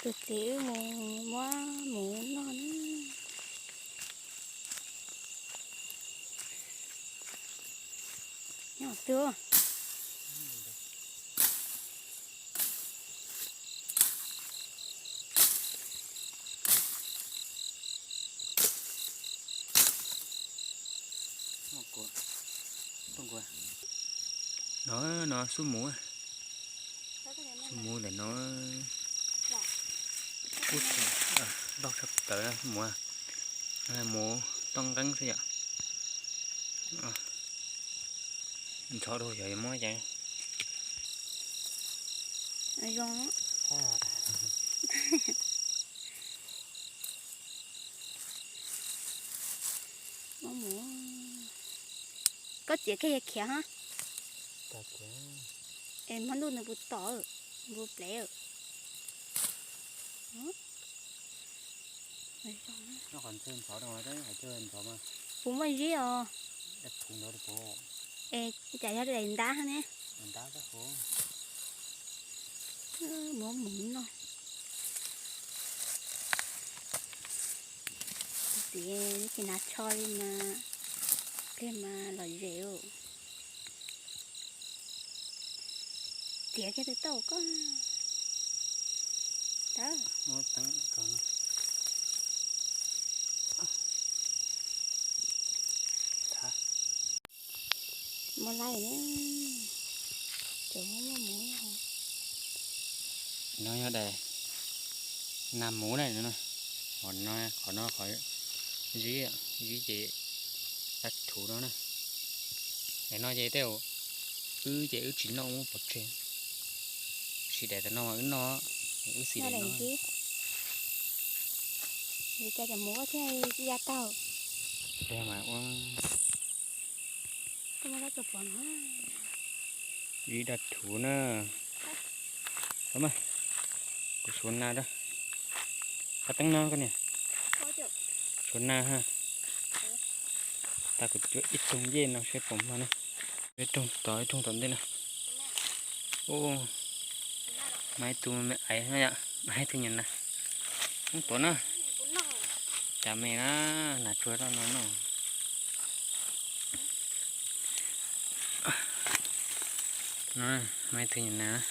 Tus txiv wb mus muab mus noj na. Nyob twg? No, no xub muv, xub muv ntawm no. Loj tshaj plaws xub muv, muv toj nqeeb xwb yom. Ntxhov dua yog muab cov zoo. Koj txiav kiag yog khiav hab. Es hmo ntuj nws puas tom, puas plev. Puas muaj zib os? Es cas yog daim ntab ne? Muab mus noj. Tus txiv tsis hnav tsho li mas, pliag mas lom zem. Txiav kiag tus tauj koj. Muab laij, cov muaj muv. No yog daim nas muv na, qhov no, qhov no qhov zib, zib ces dab thuv no na. Daim no ces tej zaum wb ces wb tsis noj, muab pov tseg. Tab sis daim tam no mas wb noj, wb xis daim no. Cas cov muv thiaj ya tau. Ua zib dab thuv na. Kuv suav nas rau. Qhov teeb no koj niam. Suav nas ha. Tag kuv cuab ib rooj ncej no seb puas mag na. Ib rooj tod, ib rooj tom ntej no. Ub, mag ib tug me aiv no yom, mag ib tug nyuam nas. Ub, tuav na. Cas me na, nas tsuag rau no no. No, mag ib tug nyuam nas.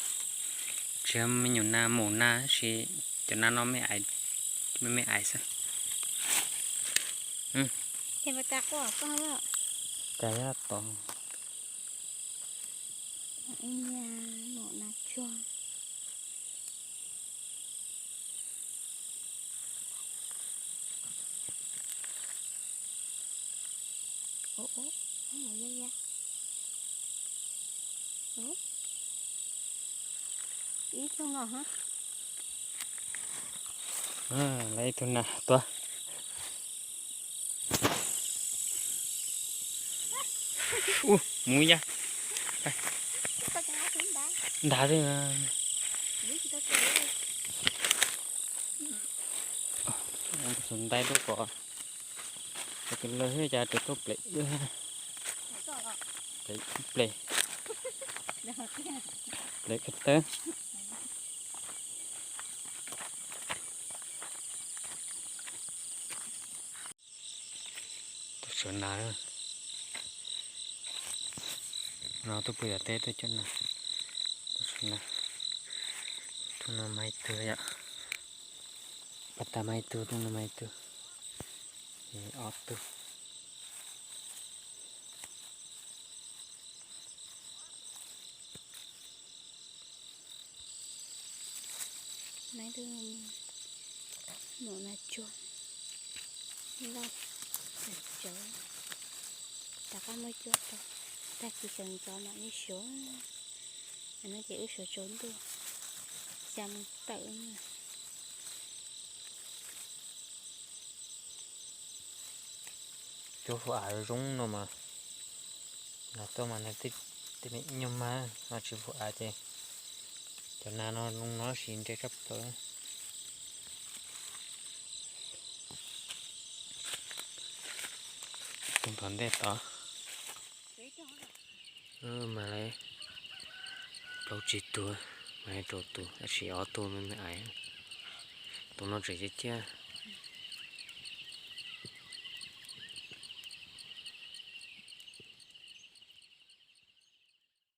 Tsis yog me nyuam nas, maum nas, tab sis cov nas no me aiv, me me aiv xwb. Cas yog tom. Maum nas tsuag. Ub, ub, ub, mus ya ya. Ub, ib tug no ha. Lawv ib tug nas tuav. Ub, mus ya. Ntav xwb. Xuas ntais tuaj kom, kom lawg thiab cas rau tuaj plem wb. Plem, plem, plem kawg tawb. Tuaj suav nas, no tuaj pw tom teb tuaj cuab nas. Tuaj suav nas, tus no mag ib tug yom, pas tas mag ib tug, tus no mag ib tug, ces ob tug. Maum nas tsuag loj tsawv, rov qab muab cuab rau, tag kis sawv ntxov mam li suav. No ces wb suav tsaus ntuj, xya moo tawm. Cov hu av zoo no mas, los tuaj mas nws tej me nyuag mag no tsis hu av ces cov nas no zoo no sis ntse tshaj plaws. Tus tom ntej tod, mas lawv plaub tsib tug, mas lawv rau tus tab sis ob tug me me aiv. Tus no tseem ciaj ciaj.